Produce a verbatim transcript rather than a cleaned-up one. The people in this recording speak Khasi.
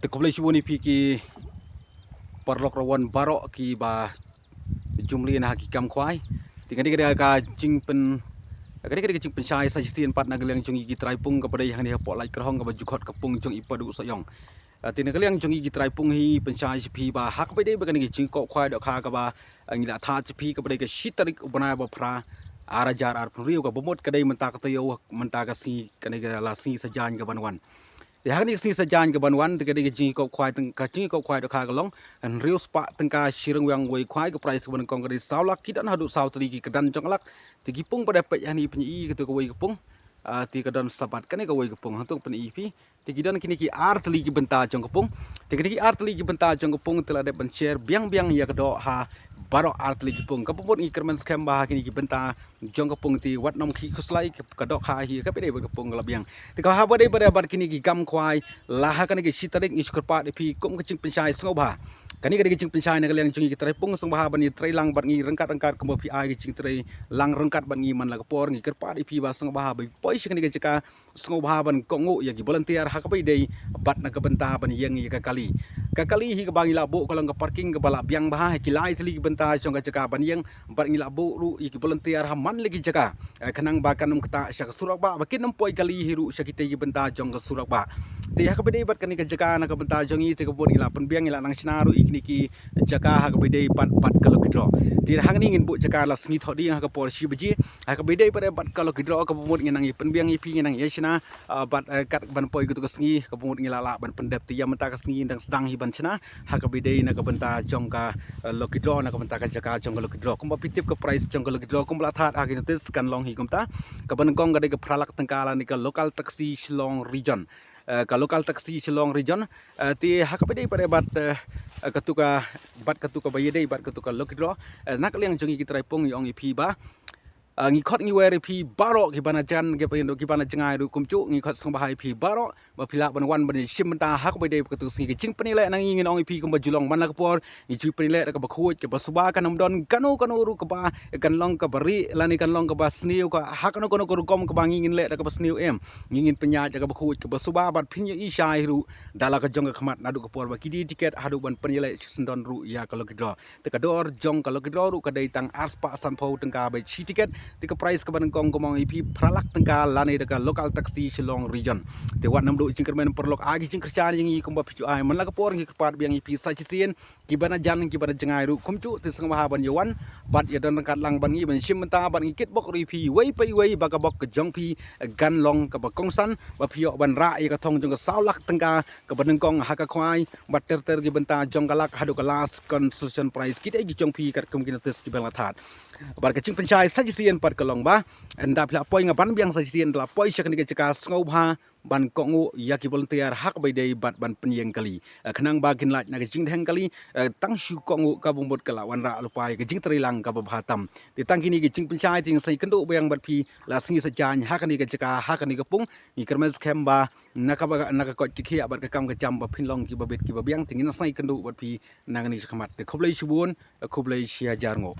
Te khublei shibun ïa phi ki paralok rawan baroh kiba jumli na ki kam khwai. Te kane ka dei ka jingpyn, kane ka dei ka jingpynshai sa shisien pat na ka liang jong i ki trai pung kaba dei hangne hapoh Laitkyrhong kaba ju khot ka pung jong i Padu Sohiong. Ah, te na ka liang jong i ki trai pung hi pynshai sha phi ba ha kaba dei ba kane ka jingkoh khwai dohkha kaba, ah, ngi la thad sha phi kaba dei ka shi tarik u bnai ba phra ar hajar arphew hynriew kaba mut ka dei mynta ka taïew mynta ka sngi kane ka la sngi Saitjaiñ kaban wan. Te ha kane ka sngi Saitjaiñ kaban wan te ka dei ka jingkoh khwai teng-, ka jingkoh khwai dohkha ka long hynriew spah tyngka shi ryngwiang wei khwai, ka prize kaba nyngkong ka dei saw lak, ki don haduh saw tylli ki kyrdan jong ka lak. Te ki pung ba dei peit hangne pynïaid katu kawei ka pung. Ah, te ka don sa bad kane kawei ka pung hangtu pynïaid phi. Te ki don kine ki ar tylli ki bynta jong ka pung. Te kine ki ar tylli ki bynta jong ka pung te la dep ban share biang biang ïa ka doh ha baroh ar tylli ki pung. Kaba mut ngi kyrmen skhem ba ha kine ki bynta jong ka pung te wat nym khih khuslai ka dohkha hi kaba dei bad ka pung ka la biang. Te kaba ha ba dei bad kine ki kam khwai la ha kane ka shi tarik ngi shu kyrpad ïa phi kum ka jingpynshai sngewbha. Kane ka dei ka jingpynshai na ka liang jong ngi ki trai pung sngewbha ban ïa trei lang bad ngi ryngkat ryngkat kumba phi ai ka jingtrei lang ryngkat bad ngi man la ka por, ngi kyrpad ïa phi ba sngewbha ba poi sha kane ka jaka sngewbha ban kohnguh ïa ki volunteer ha kaba dei bad na ka bynta ban ïeng ïa ka kali. Ka kali hi kaba ngi la buh ka long ka parking kaba la biang bha ha ki lai tylli ki bynta jong ka jaka ban ïeng bad ngi la buh ruh ïa ki volunteer ha man la ki jaka. Eh, khnang ba kan ym ktah sha ka surok bah, ba kin ym poi kali hi ruh sha kitei ki bynta jong ka surok bah. Te ha kaba dei bad kane ka jaka na ka bynta jong ngi te kaba mut ngi la pynbiang ngi la nang shna ruh ïa kine ki jaka ha kaba dei bad bad ka lucky draw. Te hangne ngin buh jaka la sngi thohdieng ha ka por shi baje. Ha kaba dei bad bad ka lucky draw kaba mut ngi nang ïa pynbiang ïa phi ngi nang ïa shna, ah, bad, eh, kat ban poi katu ka sngi kaba mut ngi la lah ban pyndep te ïa mynta ka sngi dang sdang hi ban shna. Ha kaba dei na ka bynta jong ka, eh, lucky draw na ka bynta ka jaka jong ka lucky draw. Kumba phi tip ka prize jong ka lucky draw kumba la thad ha ki notice kan long hi kumta. Kaba nyngkong ka dei ka phra lak tyngka lane ka local taxi Shillong Region. Eh, ka local taxi Shillong Region. Eh, te ha kaba dei bad bad, eh, katu ka, bad katu kaba ïadei bad katu ka lucky draw. Eh, na ka liang jong ngi ki trai pung ngi ong ïa phi ba Ah, ngi khot ngi wer ïa phi baroh kiba na jan, kiba na jngai ruh kumjuh, ngi khot sngewbha ïa phi baroh ba phi lah ban wan ban shim bynta ha kaba dei katu ka sngi. Ka jingpynïaleh na ngi ngin ong ïa phi kumba ju long man la ka por, ngi ju pynïaleh da kaba khuid kaba suba, kan ym don kano kano ruh kaba kan long kaba rieh lane kan long kaba sniew ka ha kano kano ka rukom kaba ngi ngin leh da kaba sniew em. Ngi ngin pynïaid da kaba khuid kaba suba bad phin ïohi shai ruh da la ka jong ka khmat naduh ka por ba ki die tiket haduh ban pynïaleh shisien don ruh ïa ka lucky draw. Te ka dor jong ka lucky draw ruh ka dei tang ar spah sanphew tyngka bad shi tiket. Te ka prize kaba nyngkong kumba ong ïa phi phra lak tyngka lane da ka local taxi Shillong Region. Te wat nym duh jingkyrmen paralok, ai ki jingkyrshan ïa ngi kumba phi ju ai man la ka por, ngi kyrpad biang ïa phi sa shisien kiba na jan kiba na jngai ruh kumjuh te sngewbha ban ïa wan bad ïa don ryngkat lang bad ngi ban shim bynta bad ngi kitbok ruh ïa phi iwei pa iwei ba ka bok ka jong phi kan long kaba kongsan ba phi ïoh ban rah ïa ka thong jong ka saw lak tyngka kaba nyngkong ha ka khwai bad ter ter ki bynta jong ka lak haduh ka last consolation prize. Kita ki jong phi katkum ki notice kiba la thad. Bad ka jingpynshai sa shisien pat ka long ba ynda phi la poi nga ban biang sa shisien, ynda la poi sha kane ka jaka sngewbha ban kohnguh ïa ki volunteer ha kaba dei bad ban pynïeng kali. Eh, khnang ba kin lait na ka jingdheng kali, eh, tang shu kohnguh kaba mut ka la wanrah lypa ïa ka jingtrei lang kaba bha tam. Te tang kine ki jingpynshai te ngi sa ïakynduh biang bad phi la sngi Saitjaiñ ha kane ka jaka ha kane ka pung. Ngi kyrmen skhem ba na kaba, na ka koit ka khiah bad ka kam ka jam ba phin long kiba bit kiba biang, te ngin sa ïakynduh bad phi na kane shakhmat. Te khublei shibun, khublei shihajar nguh.